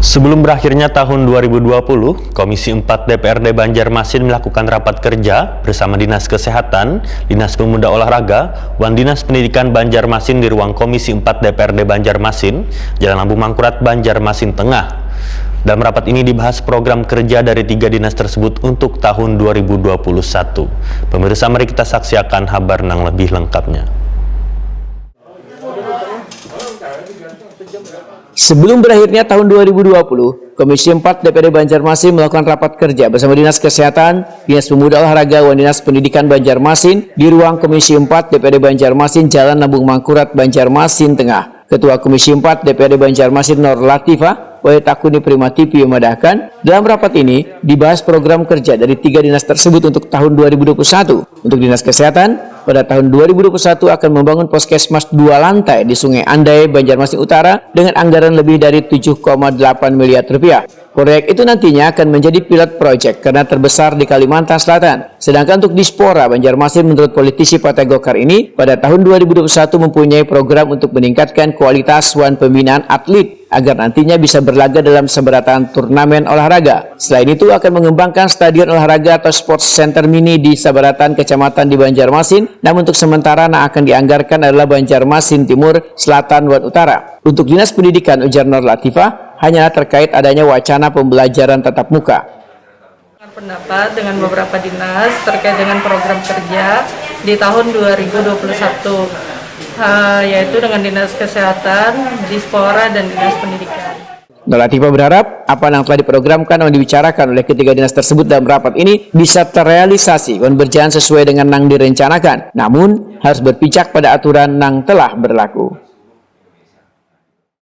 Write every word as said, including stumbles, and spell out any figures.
Sebelum berakhirnya tahun dua ribu dua puluh, Komisi empat D P R D Banjarmasin melakukan rapat kerja bersama Dinas Kesehatan, Dinas Pemuda Olahraga, wan Dinas Pendidikan Banjarmasin di ruang Komisi empat D P R D Banjarmasin, Jalan Lambung Mangkurat, Banjarmasin Tengah. Dalam rapat ini dibahas program kerja dari tiga dinas tersebut untuk tahun dua ribu dua puluh satu. Pemirsa, mari kita saksiakan habar nang lebih lengkapnya. Sebelum berakhirnya tahun dua ribu dua puluh, Komisi empat D P R D Banjarmasin melakukan rapat kerja bersama Dinas Kesehatan, Dinas Pemuda Olahraga, wan Dinas Pendidikan Banjarmasin di ruang Komisi empat D P R D Banjarmasin, Jalan Lambung Mangkurat, Banjarmasin Tengah. Ketua Komisi empat D P R D Banjarmasin, Nur Latifah, Wahid Takuni Prima T V, memadahkan, dalam rapat ini dibahas program kerja dari tiga dinas tersebut untuk tahun dua ribu dua puluh satu. Untuk Dinas Kesehatan, pada tahun dua ribu dua puluh satu akan membangun puskesmas dua lantai di Sungai Andai, Banjarmasin Utara, dengan anggaran lebih dari tujuh koma delapan miliar rupiah. Proyek itu nantinya akan menjadi pilot project karena terbesar di Kalimantan Selatan. Sedangkan untuk Dispora Banjarmasin, menurut politisi Partai Golkar ini, pada tahun dua ribu dua puluh satu mempunyai program untuk meningkatkan kualitas wan pembinaan atlet agar nantinya bisa berlaga dalam sabarataan turnamen olahraga. Selain itu, akan mengembangkan stadion olahraga atau sports center mini di sabarataan kecamatan di Banjarmasin. Namun, untuk sementara, yang akan dianggarkan adalah Banjarmasin Timur, Selatan, wan Utara. Untuk Dinas Pendidikan, ujar Nur Latifah, hanyalah terkait adanya wacana pembelajaran tatap muka. Pendapat dengan beberapa dinas terkait dengan program kerja di tahun dua ribu dua puluh satu, eh, yaitu dengan Dinas Kesehatan, Dispora, dan Dinas Pendidikan. Nur Latifah berharap apa yang telah diprogramkan dan dibicarakan oleh ketiga dinas tersebut dalam rapat ini bisa terrealisasi dan berjalan sesuai dengan yang direncanakan. Namun, harus berpijak pada aturan yang telah berlaku.